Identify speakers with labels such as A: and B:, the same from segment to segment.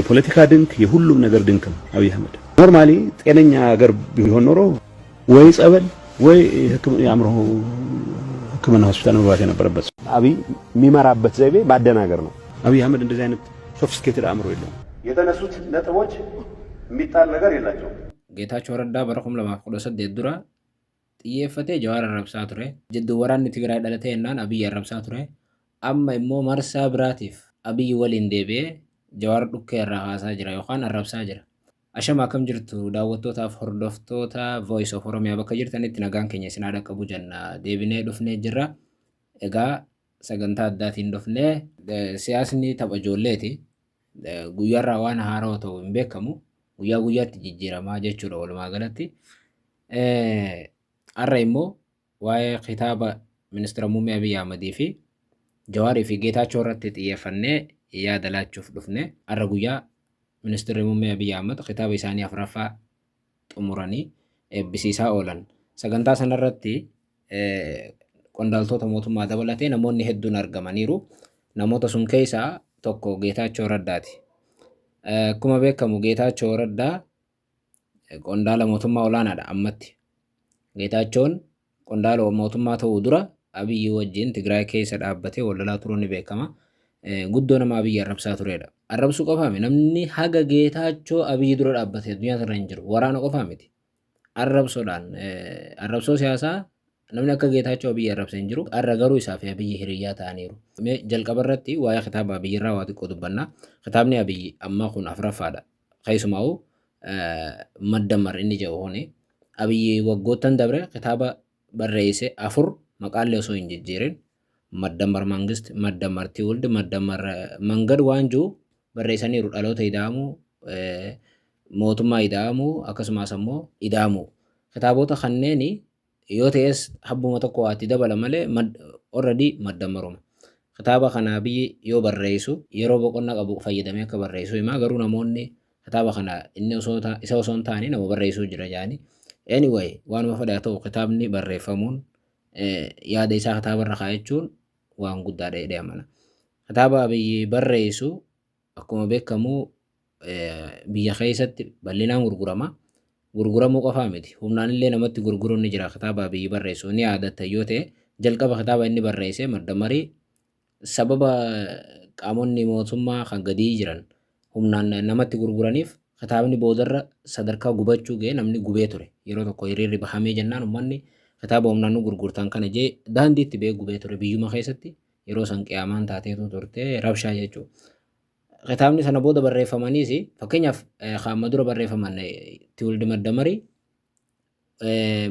A: የፖለቲካ ድንክ የሁሉም ነገር ድንክ ነው አብይ አህመድ። ኖርማሊ ጤነኛ ሀገር ቢሆን ኖሮ ወይ ጸበል ወይ የአእምሮ ሕክምና ሆስፒታል መግባት የነበረበት።
B: አብይ የሚመራበት ዘይቤ ማደናገር ነው።
A: አብይ አህመድ እንደዚህ አይነት sophisticated አእምሮ የለውም።
B: የተነሱት ነጥቦች የሚጣል ነገር የላቸውም።
C: Geetaachoo Raddaa bara 2018 dura xiyyeeffatee Jawaar arrabsaa ture. Jidduu waraanni Tigraay dhalatee jennaan Abiyyi arrabsaa ture. Amma immoo marsaa biraatiif Abiyyi waliin deebi'ee Jawaar dhukkee irraa haasaa jira yookaan arrabsaa jira. Ashama, akkam jirtu daawwattootaaf hordoftoota Voice of Oromiyaa? Bakka jirtanitti nagaan keenya isin haa dhaqqabu jenna. Deebinee dhufnee jirra. Egaa sagantaa addaatiin dhufnee, siyaasni tapha ijoolleeti. Guyyaarraa waan haarawaa ta'u hin beekamu. Guyyaa guyyaatti jijjiiramaa jechuudha walumaa galatti. Har'a immoo waa'ee kitaaba ministeera muummee Abiyyi Ahmadii fi Jawaarii fi Geetaachoo irratti xiyyeeffannee yaada laachuuf dhufne. Har'a guyyaa ministeerri muummee Abiyyi Ahmad kitaaba isaanii afuraffaa xumuranii eebbisiisaa oolan. Sagantaa sanarratti qondaaltota mootummaa dabalatee namoonni hedduun argamaniiru. Namoota sun keessaa tokko Geetaachoo Raddaati. Akkuma beekamu Geetaachoo Raddaa qondaala mootummaa olaanaadha ammatti. Geetaachoon qondaala mootummaa ta'uu dura Abiyyi wajjin Tigraay keessa dhaabbatee wal lolaa turuun ni beekama. Guddoo nama Abiyyi arrabsaa turedha. Arrabsuu qofaa miti, namni haga Geetaachoo Abiyyi dura dhaabbatee addunyaa irra hin jiru. Waraana qofaa miti. Arrabsoodhaan, arrabsoo siyaasaa namni akka Geetaachoo Abiyyi arrabse hin jiru. Har'a garuu isaa fi Abiyyi hiriyyaa ta'aniiru. Mee jalqaba irratti waa'ee kitaaba Abiyyi irraa waa xiqqoo dubbanna. Kitaabni Abiyyi ammaa kun afuraffaadha. Keessumaa'uu Maddamar inni jedhu kuni, Abiyyi waggoottan dabre kitaaba barreesse afur maqaallee osoo hin jijjiirin Maddamar Mangist, Maddamar Tiwuld, Maddamar Mangad waan jiru barreessaniiru. Dhaloota ida'amuu, mootummaa ida'amuu, akkasumas ammoo ida'amuu. Kitaabota kanneeni yoo ta'es habbuma tokko waa itti dabala malee already maddamaruma. Kitaaba kana Abiyyi yoo barreessu yeroo boqonnaa qabu fayyadamee akka barreessu himaa, garuu namoonni kitaaba kana inni osoo isa osoo hin taane nama barreessuu jira jedhani. Anyway, waanuma fedhe haa ta'u, kitaabni barreeffamuun yaada isaa kitaabarra kaa'achuun waan guddaadha jedhee amana. Kitaaba Abiyyi barreessu akkuma beekamu biyya keessatti bal'inaan gurgurama. Gurguramuu qofaa miti. Humnaan illee namatti gurguruun ni jira kitaaba Abiyyi barreessu. Ni yaadatta yoo ta'e, jalqaba kitaaba inni barreesse Maddamarii sababa qaamonni mootummaa kan gadii jiran humnaan namatti gurguraniif kitaabni boodarra sadarkaa gubachuu ga'e, namni gubee ture. Yeroo tokko hiriirri bahamee jennaan uummanni kitaaba humnaan nu gurgurtan kana jee daandiitti ba'ee gubee ture biyyuma keessatti. Yeroo san qiyaamaan taateetu turte, rabshaa jechuudha. Kitaabni sana booda barreeffamaniis, fakkeenyaaf kan amma dura barreeffaman Tiwuldi Maddamarii,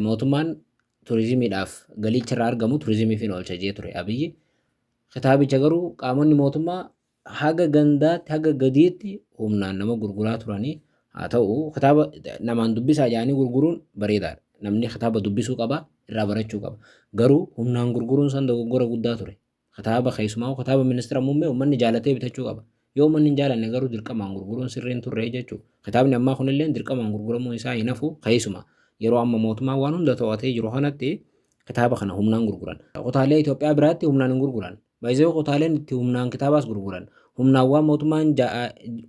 C: mootummaan turizimiidhaaf galicha irraa argamu turizimiif hin oolcha jee ture Abiyyi. Kitaabicha garuu qaamonni mootummaa haga gandaatti haga gadiitti humnaan nama gurguraa turanii. Haa ta'u, kitaaba namaan dubbisaa jedhanii gurguruun bareedaadha. Namni kitaaba dubbisuu qaba, irraa barachuu qaba. Garuu humnaan gurguruun san dogoggora guddaa ture. Kitaaba, keessumaa kitaaba ministeera muummee, uummanni jaalatee bitachuu qaba. Yoo uummanni hin jaalanne garuu dirqamaan gurguruun sirriin turre jechuudha. Kitaabni ammaa kunillee dirqamaan gurguramuun isaa hin hafu. Keessumaa yeroo amma mootummaan waan hunda to'atee jiru kanatti kitaaba kana humnaan gurguran. Kutaalee Itoophiyaa biraatti humnaan hin gurguran. Baay'ee kutaaleen itti humnaan kitaabaas gurguran. Humnaan waan mootummaan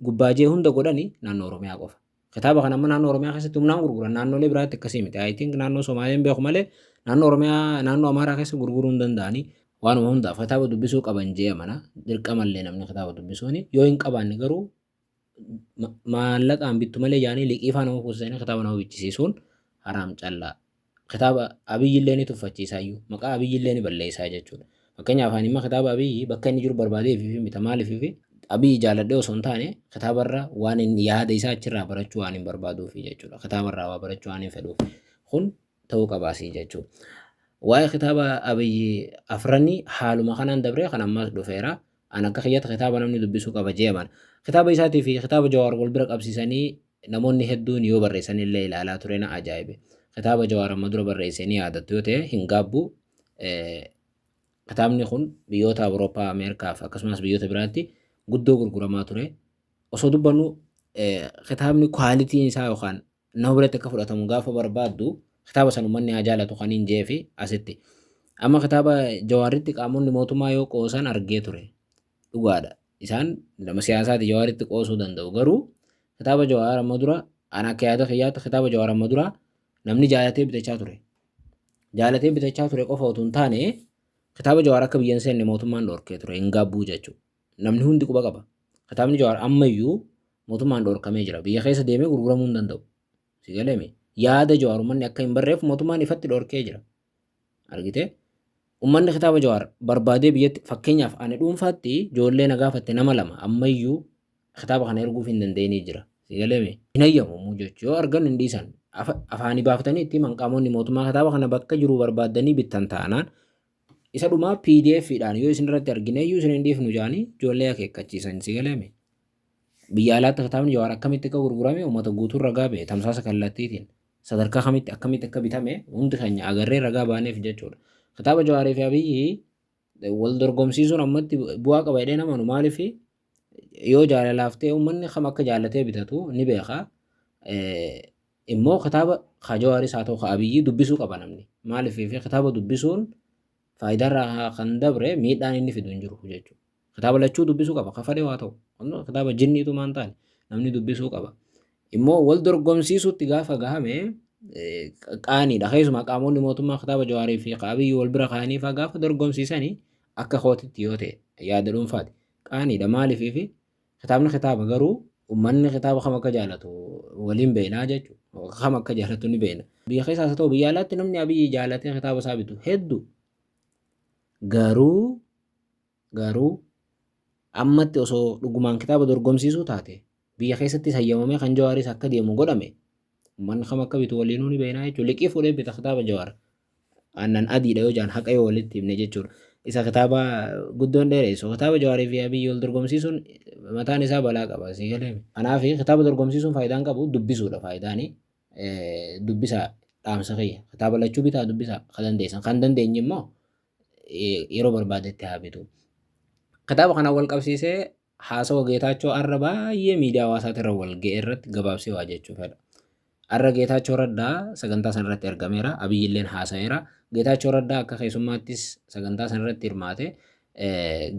C: gubbaa jee hunda godhani naannoo Oromiyaa qofa. Kitaaba kana amma naannoo Oromiyaa keessatti humnaan gurguran, naannolee biraatti akkasii miti. I think naannoo Somaaleen beeku malee naannoo Oromiyaa, naannoo Amaaraa keessa gurguruu hin danda'ani. Waanuma hundaaf kitaaba dubbisuu qaban jee amana. Dirqamallee namni kitaaba dubbisuuni. Yoo hin qabaanne garuu maallaqaan bittu malee jaanii liqiifaa nama fuusisanii kitaaba nama bichisiisuun haraam callaa. Kitaaba Abiyyillee ni tuffachiisaa iyyuu. Maqaa Abiyyillee ni balleessaa jechuudha. Fakkeenyaaf ani immoo kitaaba Abiyyi bakka inni jiru barbaadee fi bita. Maaliif? Abiyyi jaaladhee osoo hin taane kitaabarra waan inni yaada isaa achirraa barachuu waan hin barbaaduufi jechuudha. Kitaabarraa waa barachuu waan hin fedhuuf. Kun ta'uu qabaasii jechuudha. Waa'ee kitaaba Abiyyi afranii haaluma kanaan dabree kan ammas dhufeera. An akka kiyyatti kitaaba namni dubbisuu qaba jee amana. Kitaaba isaatii fi kitaaba Jawaar wal bira qabsiisanii namoonni hedduun yoo barreessan illee ilaalaa ture, na ajaa'ibe. Kitaaba Jawaar amma dura barreesse ni yaadattu yoo ta'e, hin gaabbu. Kitaabni kun biyyoota Awurooppaa, Ameerikaa fi akkasumas biyyoota biraatti guddoo gurguramaa ture. Osoo dubbannu kitaabni qualityn isaa yookaan nama biratti akka fudhatamu gaafa barbaaddu kitaaba san uummanni haa jaalatu kan hin jee fi asitti. Amma kitaaba Jawaaritti qaamonni mootummaa yoo qoosan argee ture. Dhugaadha. Isaan nama siyaasaati Jawaaritti qoosuu danda'u. Garuu kitaaba Jawaar amma dura ana akka yaada kiyyaatti kitaaba Jawaar amma dura namni jaalatee bitachaa ture. Jaalatee bitachaa ture qofa otoo hin taane kitaaba Jawaar akka biyya hin seenne mootummaan dhorkee ture hin gaabbuu jechuudha. Namni hundi quba qaba. Kitaabni Jawaar ammayyuu mootummaan dhorkamee jira. Biyya keessa deemee gurguramuu hin danda'u. Si galeemi. Yaada Jawaar uummanni akka hin barreef mootummaan ifatti dhorkee jira. Argitee? Uummanni kitaaba Jawaar barbaadee biyyatti fakkeenyaaf ani dhuunfaatti ijoollee na gaafatte nama lama ammayyuu kitaaba kana erguuf hin dandeenye jira. Si galeemi. Hin hayyamu jechuudha. Yoo argan hin dhiisan. Afaanii baafatanii itti himan qaamonni mootummaa kitaaba kana bakka jiru barbaaddanii bittan taanaan isa dhumaa PDF dhaan yoo isin irratti argine iyyuu isin hin dhiifnu jaanii ijoollee akeekkachiisan si galeemi. Biyya alaatti kitaabni Jawaar akkamitti akka gurgurame uummata guutuun ragaa ba'e tamsaasa kallattiitiin sadarkaa kamitti akkamitti akka bitame hundi keenya agarree ragaa baaneef jechuudha. Kitaaba Jawaarii fi Abiyyi wal dorgomsiisuun ammatti bu'aa qaba jedhee namanu maaliif yoo jaalalaaf ta'e uummanni kam akka jaalatee bitatu ni beeka. Immoo kitaaba ka Jawaaris haa ta'u ka Abiyyi dubbisuu qaba namni. Maaliif fi kitaaba dubbisuun faayidaarraa kan dabre miidhaan inni fidu hin jiru jechuudha. Kitaaba lachuu dubbisuu qaba. Ka fedhe waa ta'u. Kitaaba jinniitu maan taane namni dubbisuu qaba. Immoo wal dorgomsiisuutti gaafa gahame qaaniidha. Keessumaa qaamonni mootummaa kitaaba Jawaarii fi Abiyyi wal bira kaa'anii fa'aa gaafa dorgomsiisanii akka kootitti yoo ta'e yaada dhuunfaati. Qaaniidha maaliif fi kitaabni kitaaba garuu uummanni kitaaba kam akka jaalatu waliin beeknaa jechuudha. Kam akka jaalatu ni beekna. Biyya keessaas haa ta'u biyya alaatti namni Abiyyi jaalatee kitaaba isaa bitu hedduu. Garuu Garuu ammatti osoo dhugumaan kitaaba dorgomsiisuu taate biyya keessattis hayyamamee kan Jawaaris akka deemu godhame uummanni kam akka bitu waliinuu ni beeknaa jechuudha. Liqii fuudhee bita kitaaba Jawaar. Aannan adiidha yoo jaan haqa yoo walitti himne jechuudha. Isa kitaaba guddoon dheeressu kitaaba Jawaarii fi Abiyyi wal dorgomsiisuun mataan isaa balaa qaba. Sii galee. Kanaaf kitaaba dorgomsiisuun faayidaan qabu dubbisuudha faayidaani. Dubbisa dhaamsa kiyya. Kitaaba lachuu bitaa dubbisa kan dandeessan. Kan dandeenye immoo yeroo barbaadetti haa bitu. Kitaaba kana wal qabsiisee haasawa Geetaachoo arra baay'ee miidiyaa hawaasaatirra wal ga'e irratti gabaabsee waa jechuu fedha. Arra Geetaachoo Raddaa sagantaa sana irratti argameera. Abiyyilleen haasa'eera. Geetaachoo Raddaa akka keessummaattis sagantaa sana irratti hirmaate.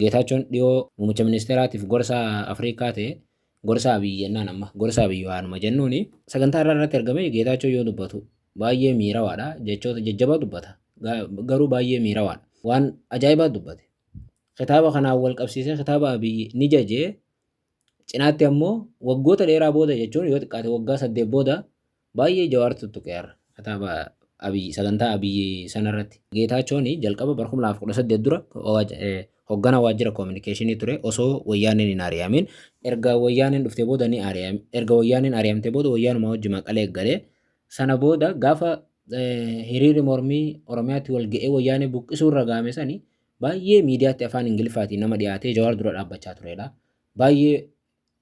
C: Geetaachoon dhiyoo muummicha ministeeraatiif gorsa Afrikaa ta'e gorsa Abiyyi jennaan amma gorsa Abiyyi waanuma jennuuni sagantaa irraa irratti argame Geetaachoo yoo dubbatu baay'ee miirawaadha. Jechoota jajjabaa dubbata. Garuu baay'ee miirawaadha. Waan ajaa'ibaa dubbate. Kitaaba kanaan wal qabsiisee kitaaba Abiyyi ni jajee cinaatti ammoo waggoota dheeraa booda jechuun yoo xiqqaate waggaa 8 booda baay'ee Jawaar tuttuqeera. Kitaaba Abiyyi sagantaa Abiyyi sanarratti. Geetaachoon jalqaba bara 2018 dura hoogganaa waajjira koominikeeshinii ture osoo wayyaaneen hin ari'amin erga wayyaaneen dhuftee booda ni ari'ame erga wayyaaneen ari'amtee booda wayyaanumaa wajji maqalee galee sana booda gaafa hiriirri mormii Oromiyaatti wal ga'ee wayyaanee buqqisuu irra gahame sani baay'ee miidiyaatti afaan Ingiliffaatiin nama dhiyaatee Jawaar dura dhaabbachaa turedha. Baay'ee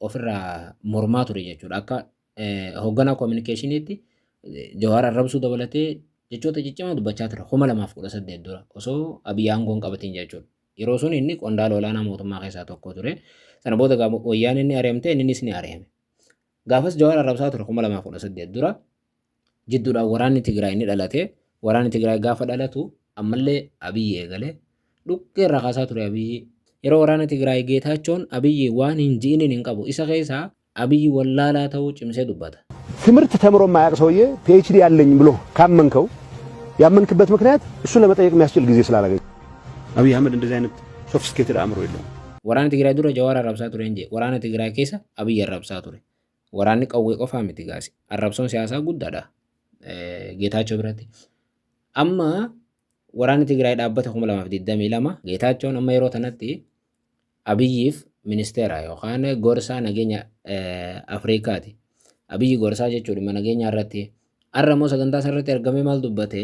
C: ofirraa mormaa ture jechuudha. Akka hoogganaa koominikeeshiniitti Jawaar arrabsuu dabalatee jechoota ciccimaa dubbachaa ture 2018 dura osoo Abiy aangoo hin qabatin jechuudha. Yeroo sun inni qondaala olaanaa mootummaa keessaa tokko ture. Sana booda wayyaan inni ari'amte innis ni ari'ame. Gaafas Jawaar arrabsaa ture 2018 dura jidduudhaan waraanni Tigraay ni dhalate. Waraanni Tigraay gaafa dhalatu ammallee Abiyyi eegale. Dhukkee irraa kaasaa ture Abiyyi. Yeroo waraana Tigraay Geetaachoon Abiyyi waan hin ji'iniin hin qabu. Isa keessaa Abiyyi wallaalaa ta'uu cimsee dubbata.
A: ትምህርት ተምሮ የማያውቅ ሰውዬ ፒኤችዲ አለኝ ብሎ ካመንከው ያመንክበት ምክንያት እሱን ለመጠየቅ የሚያስችል ጊዜ ስላላገኘ አብይ አህመድ እንደዚህ አይነት ሶፊስቲኬትድ አእምሮ የለውም።
C: Waraana Tigraay dura Jawaar arrabsaa ture hin jee. Waraana Tigraay keessa Abiyyi arrabsaa ture. Waraanni qawwee qofaa miti gaasi. Arrabsoon siyaasaa guddaadha. Geetaachoo biratti. Amma waraanni Tigraay dhaabbata 2022 Geetaachoon amma yeroo tanatti Abiyyiif ministeera yookaan gorsaa nageenya Afrikaati. Abiyyi gorsaa jechuudha dhimma nageenyaa irratti. Har'a immoo sagantaa isaa irratti argamee maal dubbate?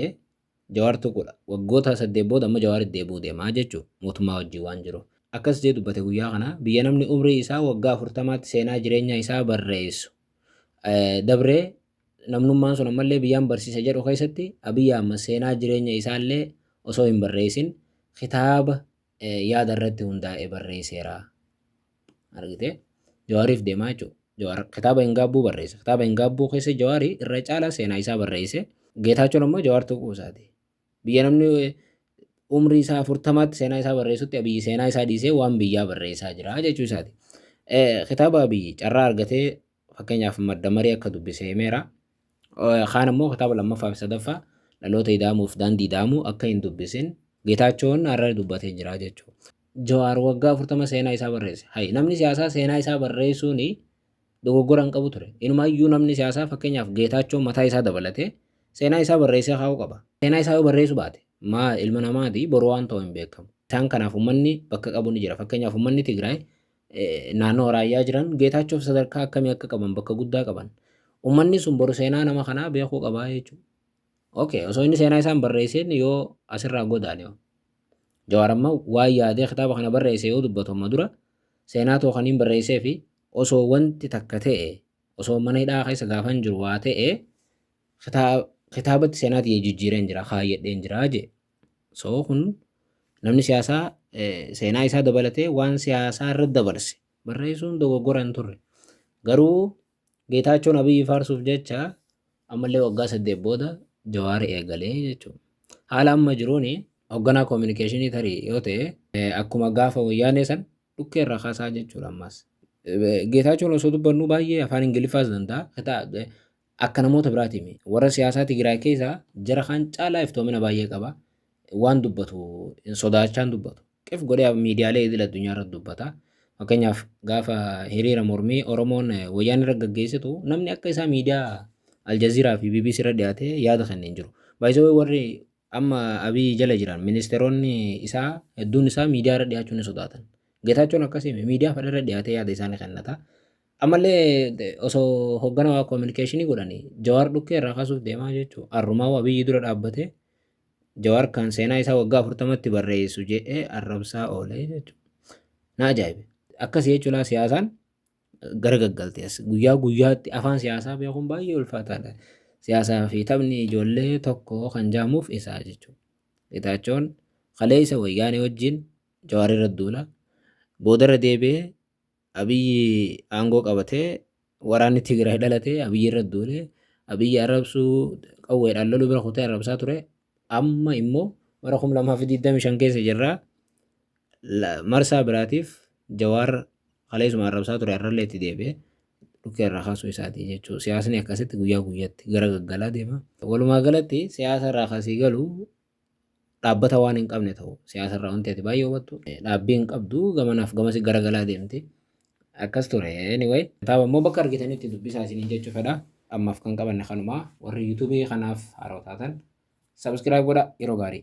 C: Jawaar tuquudha. Waggoota 8 booda amma Jawaaritti deebi'uu deemaa jechuudha mootummaa wajjin waan jiru. Akkas jee dubbate guyyaa kana biyya namni umrii isaa waggaa 40tti seenaa jireenya isaa barreessu. Dabree namnummaan sun ammallee biyyaan barsiisa jedhu keessatti Abiyyi Ahmad seenaa jireenya isaallee osoo hin barreessin kitaaba yaada irratti hundaa'e barreesseera. Argitee? Jawaariif deemaa jechuudha. Jawaar kitaaba hin gaabbuu barreesse. Kitaaba hin gaabbuu keessa Jawaari irra caalaa seenaa isaa barreesse. Geetaachoon ammoo Jawaar tuquu isaati. Biyya namni Umrii isaa 40tti seenaa isaa barreessutti Abiyyi seenaa isaa dhiisee waan biyyaa barreessaa jira jechuu isaati. Kitaaba Abiyyi carraa argatee fakkeenyaaf madda marii akka dubbise himeera. Kaan immoo kitaaba lammaffaa fi sadaffaa dhaloota ida'amuuf daandii ida'amuu akka hin dubbisin Geetaachoon har'a dubbatee jira jechuudha. Jawaar waggaa 40 seenaa isaa barreesse. Hayi namni siyaasaa seenaa isaa barreessuun dogoggora hin qabu ture. Inumaayyuu namni siyaasaa fakkeenyaaf Geetaachoon mataa isaa dabalatee seenaa isaa barreessee kaa'uu qaba. Seenaa isaa yoo barreessuu baate maa ilma namaati boru waan ta'u hin beekamu. Isaan kanaaf uummanni bakka qabu ni jira. Fakkeenyaaf uummanni Tigraay naannoo raayyaa jiran Geetaachoof sadarkaa akkamii akka qaban bakka guddaa qaban. Uummanni sun boru seenaa nama kanaa beekuu qabaa jechuudha. Okay, osoo inni seenaa isaan barreesseen yoo asirraa godaane hoo. Jawaar amma waan yaadee kitaaba kana barreesse yoo dubbatu amma dura seenaa too kaniin barreessee fi osoo wanti takka ta'e osoo mana hidhaa keessa gaafan jiru waa ta'e kitaabatti seenaa tiyya jijjiireen jira kaayyadheen jira jee. So kun namni siyaasaa seenaa isaa dabalatee waan siyaasaa irra dabarse barreessuun dogoggora hin turre. Garuu Geetaachoon Abiyyi faarsuuf jecha ammallee waggaa 8 booda Jawaar eegalee jechuudha. Haala amma jiruun hoogganaa koominikeeshinii tarii yoo ta'e akkuma gaafa wayyaanee san dhukkee irraa kaasaa jechuudha ammas. Geetaachoon osoo dubbannu baay'ee afaan Ingiliffaas danda'a. Akka namoota biraatiimi. Warra siyaasaa Tigraay keessaa jara kaan caalaa iftoomina baay'ee qaba. Waan dubbatu hin sodaachaan dubbatu. Qif godhee miidiyaalee idil addunyaa irratti dubbata. Fakkeenyaaf gaafa hiriira mormii Oromoon wayyaanee irra gaggeessitu namni akka isaa miidiyaa Aljaziiraa fi BBC irra dhiyaatee yaada kenne hin jiru. Baay'isoo warri amma Abiy jala jiran ministeeronni isaa hedduun isaa miidiyaa irra dhiyaachuu ni sodaatan. Geetaachoon akkasii miidiyaa fedha irra dhiyaatee yaada isaa ni kennata. Ammallee osoo hoogganaa koominikeeshinii godhanii Jawaar dhukkee irraa kaasuuf deemaa jechuudha. Arrumaa Abiyyi dura dhaabbatee Jawaar kan seenaa isaa waggaa 40tti barreessu jedhee arrabsaa oolee jechuudha. Na ajaa'ibe. Akkasii jechuudha siyaasaan gara gaggalte as guyyaa guyyaatti afaan siyaasaa beekuun baay'ee ulfaataadha. Siyaasaa fi taphni ijoollee tokko kan jaamuuf isaa jechuudha. Geetaachoon kaleessa wayyaanee wajjin Jawaar irra duula. Boodarra deebi'ee Abiyyi aangoo qabatee waraanni Tigraay dhalatee Abiyyi irra duulee Abiyyi arrabsuu qawweedhaan loluu bira kutee arrabsaa ture. Amma immoo bara 2025 keessa jirra. Marsaa biraatiif Jawaar kaleessuma arrabsaa ture har'allee itti deebi'ee dhukkee irraa kaasuu isaati jechuudha. Siyaasni akkasitti guyyaa guyyaatti gara gaggalaa deema. Walumaa galatti siyaasa irraa kasii galu dhaabbata waan hin qabne ta'u siyaasa irraa wanti ati baay'ee hubattu dhaabbii hin qabdu gamanaaf gamasi garagalaa deemti. Akkas ture anyway. Kitaaba immoo bakka argitanitti dubbisaa isiniin jechuu fedha. Ammaaf kan qabanne kanuma warri yuutuubii kanaaf haaroo taatan subscribe godha yeroo gaarii.